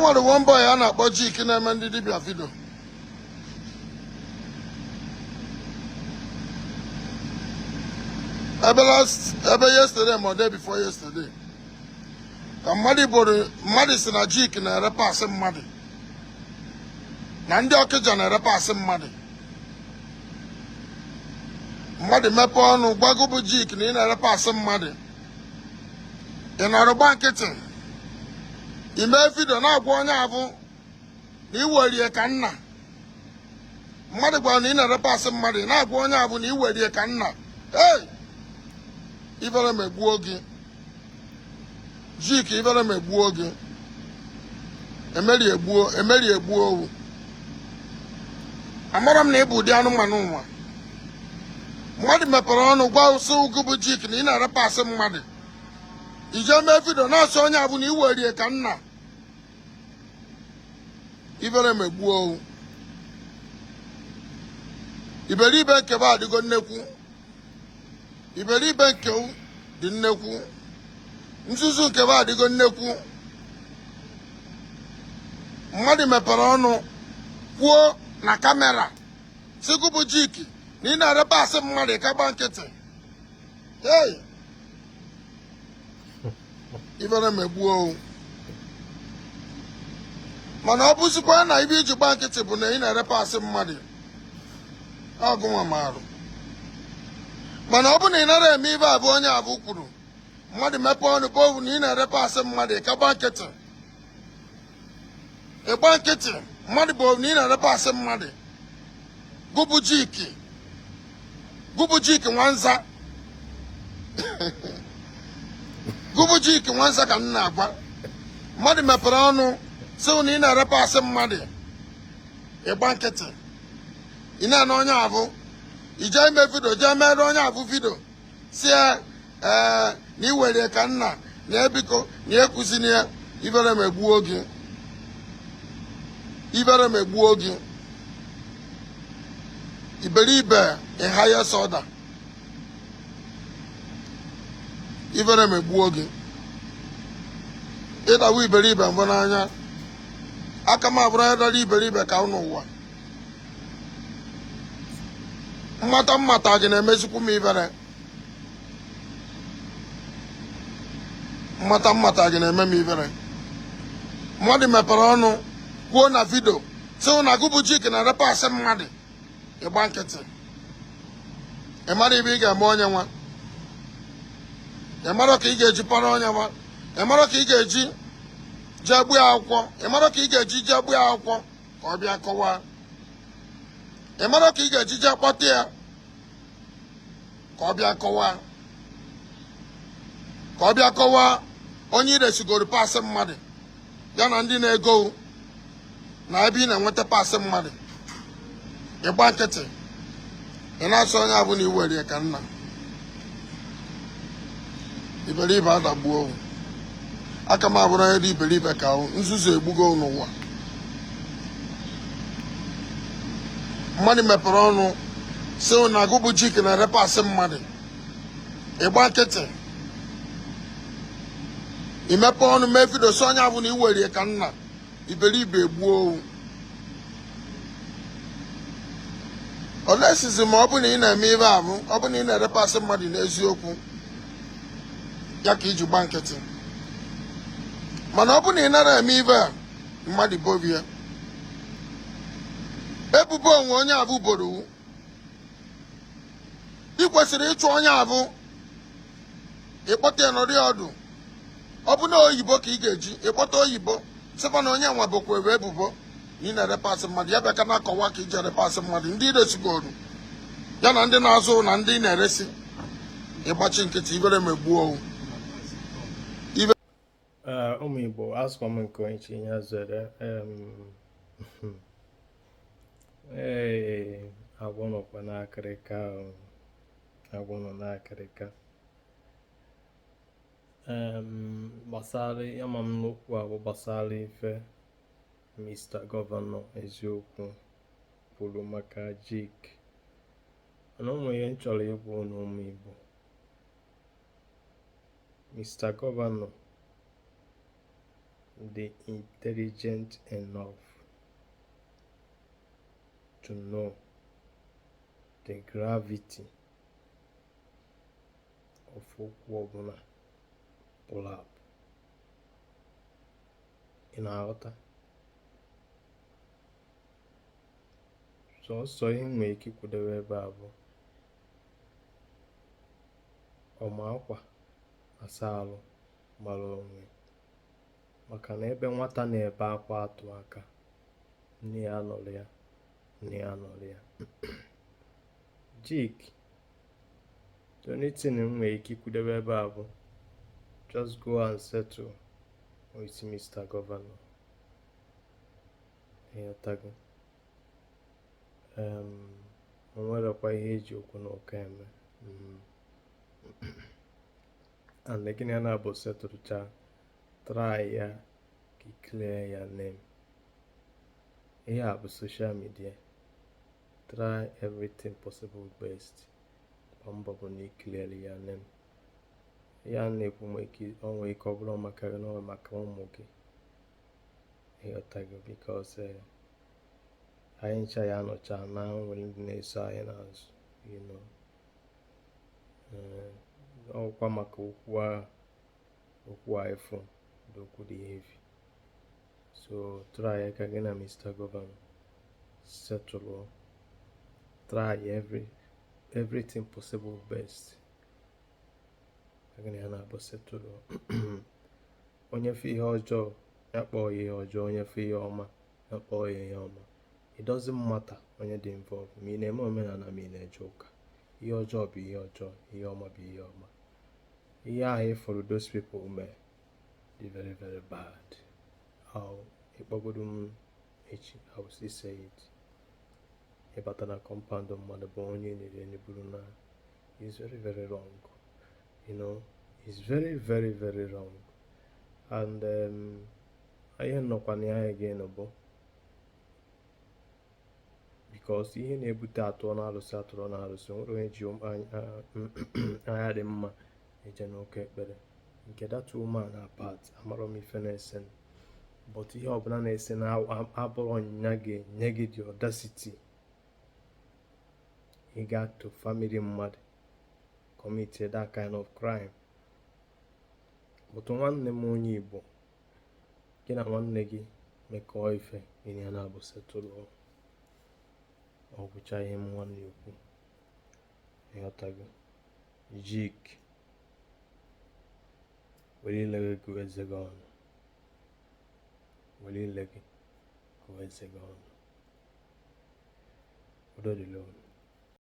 Nwere one boy a na-akpọ Jik na-eme ndị dibịa video. Ebe last, ebe yesterday ma day before yesterday, ka mmadụ boro mmadụ si na Jik na-ere parts mmadụ, na ndị Ọkịja na-ere parts mmadụ. Mmadụ mepee ọnụ gwa gụ bụ Jik na ị na-ere parts mmadụ, ị nọrọ gba nkịtị, ime video na-agwa onye abụ na ị werie ka nna. Mmadụ gwara na ị na-ere parts mmadụ, ị na-agwa onye abụ na ị werie ka nna. Ei, ibere megbuo gị, Jik, ibere megbuo gị. Emeri egbuo, emeri egbuo owu. Amara m na ị bụ ụdị anụmanụ nwa. Mmadụ mepere ọnụ gwa ụsụ ugwu bụ Jik na ị na-ere parts mmadụ, ije mee video na-asị onye abụ na ị werie ka nna. Ibere megbuo owu. Iberibe nke bụ adịgo nnekwu, iberibe nke dị nnekwu, nzuzu nke bụ adịgo nnekwu. Mmadụ mepere ọnụ kwuo na camera sị gụ bụ Jik na ị na-ere parts mmadụ, ka gba nkịtị. Hey, ibere megbuo owu. Mana ọ bụzikwa na ibe iji gba nkịtị bụ na ị na-ere parts mmadụ, ọgụnwa marụ. Mana ọ bụ na ị nara eme ibe abụ onye abụ kwuru, mmadụ mepee ọnụ bụ owu na ị na-ere parts mmadụ, ka gba nkịtị, ịgba nkịtị. Mmadụ bụ na ị na-ere parts mmadụ, gụbụ Jik, gụbụ Jik nwanza, gụbụ Jik nwanza ka m na-agwa. Mmadụ mepere ọnụ sị na ị na-ere parts mmadụ, ịgba nkịtị, ị na-ana onye abụ ije ime video, jee mere onye abụ video si ya ee na iwere ka nna na ebiko na ekuzini ya. Ibere megbuo gị, ibere megbuo gị. Iberibe in highest order. Ibere megbuo gị. Ịdawa iberibe mbụ n'anya aka m abụrụ onye dara iberibe ka ụnụ ụwa mmata mmata gị na-emezikwu m ibere. Mmata mmata gị na-eme m ibere. Mmadụ mepere ọnụ kwuo na video sị na gụbụ Jik na-ere parts mmadụ, ịgba nkịtị. Ị mara ibe ị ga-eme onye nwa, ị mara ka ị ga-eji para onye nwa, ị mara ka ị ga-eji jee gbuo akwụkwọ, ị mara ka ị ga-eji jee gbuo akwụkwọ ka ọ bịa kọwaa, ị mara ka ị ga-eji jee kpọta ya ka ọ bịa kọwaa, ka ọ bịa kọwaa onye iresigoro parts mmadụ ya na ndị na-ego na ebe ị na-enweta parts mmadụ. Ịgba nkịtị, ị na-asị onye abụ na iwerie ka nna. Iberibe adagbuo owu. Aka m abụrụ onye dị iberibe ka ahụ. Nzuzu egbugo n'ụwa. Mmadụ mepere ọnụ si na agụbụ Jik na-ere parts mmadụ, ịgba nkịtị. Imepe ọnụ mee video si onye abụ na iwerie ka nna. Iberibe egbuo owu. Olesizi ma ọ bụ na ị na-eme ibe abụ, ọ bụ na ị na-ere parts mmadụ n'eziokwu ya ka iji gba nkịtị. Mana ọ bụ na ị nara eme ibe a mmadụ bobie ebubo onwe onye abụ boro, ị kwesịrị ịchụ onye abụ, ịkpọta ya nọrọ ya ọdụ. Ọ bụ na oyibo ka ị ga-eji ịkpọta oyibo, sịkwa na onye nwa bụkwa ewe ebubo na ị na-ere parts mmadụ, ya bịa ka na-akọwa ka iji ere parts mmadụ, ndị iresigoru ya na ndị na-azụ na ndị na-eresi. Ịgbachi nkịtị, ibere megbuo owu. Ụmụ Igbo, asụkwa m nke onye chi ya zere. Ee, agwọ nọkwa n'akịrịka o. Agwọ nọ n'akịrịka. Gbasara ama m n'okwu a bụ gbasara ife Mr. Governor Eziokwu kwuru maka Jik. Mana ụmụ ihe m chọrọ ịgwa unu, ụmụ Igbo, Mr. Governor Dị intelligent enough to know the gravity of okwu ọbụla pụrụ apụ. Ị na-aghọta? Sọsọ ihe m nwere ike ikwudobe ebe a bụ ọma akwa asa alụ mara onwe, maka na ebe nwata na-ebe akwa atụ aka, nne ya nọrọ ya, nne ya nọrọ ya. Jik, the only thing m nwere ike ikwudebe ebe a bụ just go and settle with Mr. Governor. Ịghọtago? O nwerekwa ihe eji okwu na ụka eme. And gịnị a na-abụ setụlcha, try ya ka clear ya name. Ihe a bụ social media. Try everything possible best. Gba mbọ bụ na ị clear ya name. Ihe a na-ekwu o nwee ike ọ bụrụ maka gị na ọ maka ụmụ gị. Ịghọtago? Because anyị ncha ya anọcha na nwere ndị na-eso anyị n'azụ. Ọkwa maka okwu a, okwu a ịfụ dị, okwu dị heavy. So try ka gị na Mr. Governor settle. Try everything possible best ka gị na ya na-abụ settle. Onye fụ ihe ọjọọ, ya kpọọ ya ihe ọjọọ. Onye fụ ihe ọma, ya kpọọ ya ihe ọma. It doesn't matter onye dị involved, ma ị na-eme omenala, ma ị na-eje ụka. Ihe ọjọọ bụ ihe ọjọọ, ihe ọma bụ ihe ọma. Ihe ahụ ịfụrụ those people mee dị very, very bad. How ịkpọgodo m echi, I will still say it. Ịbata na compound mmadụ bụ onye nyere enye buru na is very, very wrong. It's very, very, very wrong. And ihe nnọkwa na ya again bụ because ihe na-ebute atụọ na arụsị, atụrụ na arụsị, nwere onye ji anya dị mma eje n'ụka ekpere nke that woman apart. Amarọ m ife na-ese, but ihe ọbụla na-ese na abụrụ ọnyịnya ga-enye gị the audacity ịga to family mmadụ commit that kind of crime. But nwanne m, onye Igbo, gị na nwanne gị mekọọ ife, gịnị ya na-abụ setụlụ, ọ gwụcha ihe m nwanne ekwu. Ịghọtago? Jik, were ile gị gụọ eze gị ọnụ, were ile gị gụọ eze gị ọnụ. Udo dịrị unu.